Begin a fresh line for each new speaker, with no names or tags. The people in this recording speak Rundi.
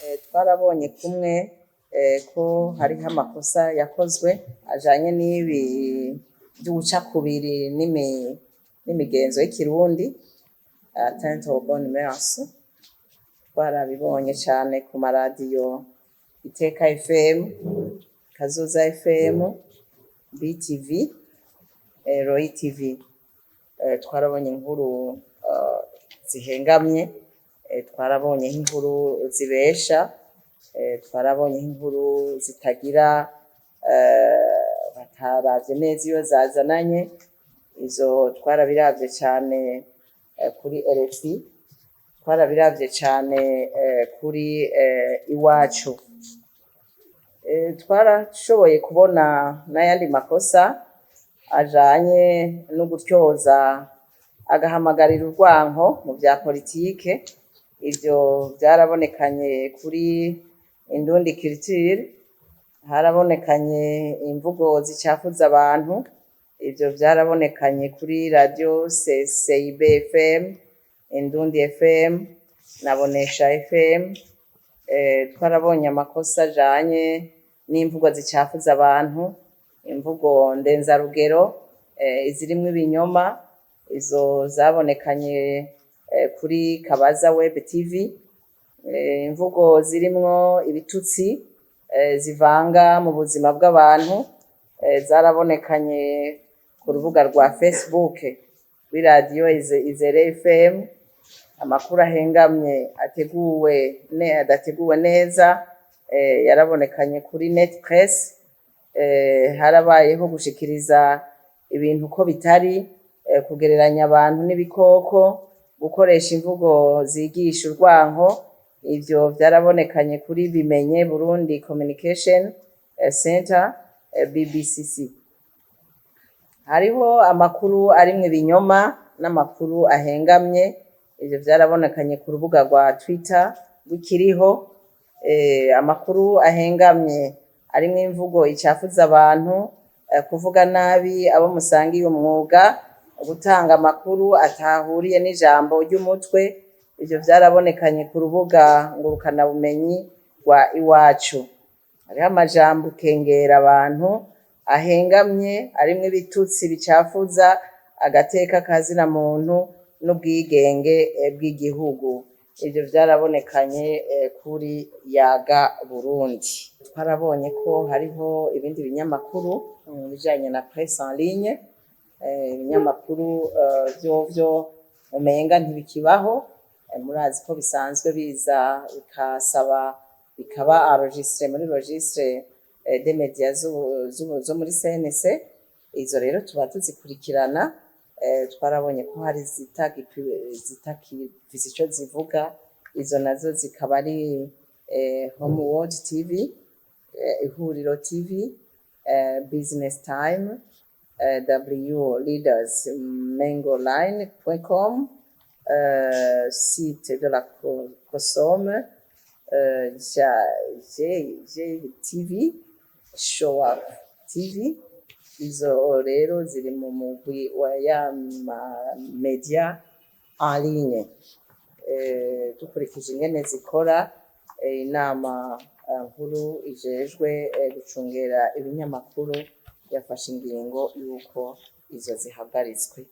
Twarabonye kumwe ko hariho amakosa yakozwe ajanye n'ibi vy'ubucakubiri n'imigenzo y'ikirundi, atteinte aux bonnes mœurs. Twarabibonye cane ku maradiyo Iteka FM, Kazoza FM, BTV, Roy TV. Twarabonye inkuru zihengamye, twarabonye inkuru zibesha, twarabonye inkuru zitagira bataravye neza iyo zazananye. Izo twarabiravye cane kuri RFI, twarabiravye cane kuri Iwacu. Twarashoboye kubona n'ayandi makosa ajanye no gutyoza agahamagarira urwanko mu vya politike. Ivyo vyarabonekanye kuri Indundi Culture. Harabonekanye imvugo zicafuza abantu. Ivyo vyarabonekanye kuri radio CIB FM, Indundi FM na Bonesha FM. Twarabonye amakosa ajanye n'imvugo zicafuza abantu, imvugo ndenzarugero, izirimwo ibinyoma. Izo zabonekanye kuri Kabaza Web TV. Imvugo zirimwo ibitutsi zivanga mu buzima bw'abantu zarabonekanye ku rubuga rwa Facebook rw'iradiyo Izere FM. Amakuru ahengamye ateguwe ne adateguwe neza yarabonekanye kuri Net Press. Harabayeho gushikiriza ibintu uko bitari, kugereranya abantu n'ibikoko, gukoresha imvugo zigisha urwanko. Ivyo vyarabonekanye kuri Bimenye Burundi Communication Center, BBCC. Hariho amakuru arimwo ibinyoma n'amakuru ahengamye. Ivyo vyarabonekanye ku rubuga rwa Twitter rw'Ikiriho. Amakuru ahengamye arimwo imvugo icafuza abantu, kuvuga nabi abo musangiye umwuga, gutanga amakuru atahuriye n'ijambo ry'umutwe. Ivyo vyarabonekanye ku rubuga ngurukanabumenyi rwa Iwacu. Hariho amajambo ukengera abantu ahengamye arimwo ibitutsi bicafuza agateka kazina muntu n'ubwigenge bw'igihugu. Ivyo vyarabonekanye kuri Yaga Burundi. Twarabonye ko hariho ibindi binyamakuru mu bijanye na presse en ligne, ibinyamakuru vyovyo umenga ntibikibaho. Murazi ko bisanzwe biza bikasaba bikaba enregistré muri registre des médias zo muri CNC. Izo rero tuba tuzikurikirana. Twarabonye ko hari zitakifise ico zivuga. Izo nazo zikaba ari Home World TV, Ihuriro TV, Business Time, W Leaders Mengoline.com, site de la Cosome, G TV, Show Up TV. Izo rero ziri mu mugwi wa ya ma media en ligne. Dukurikije ingene zikora, inama nkuru ijejwe gucungera ibinyamakuru yafashe ingingo yuko izo zihagaritswe.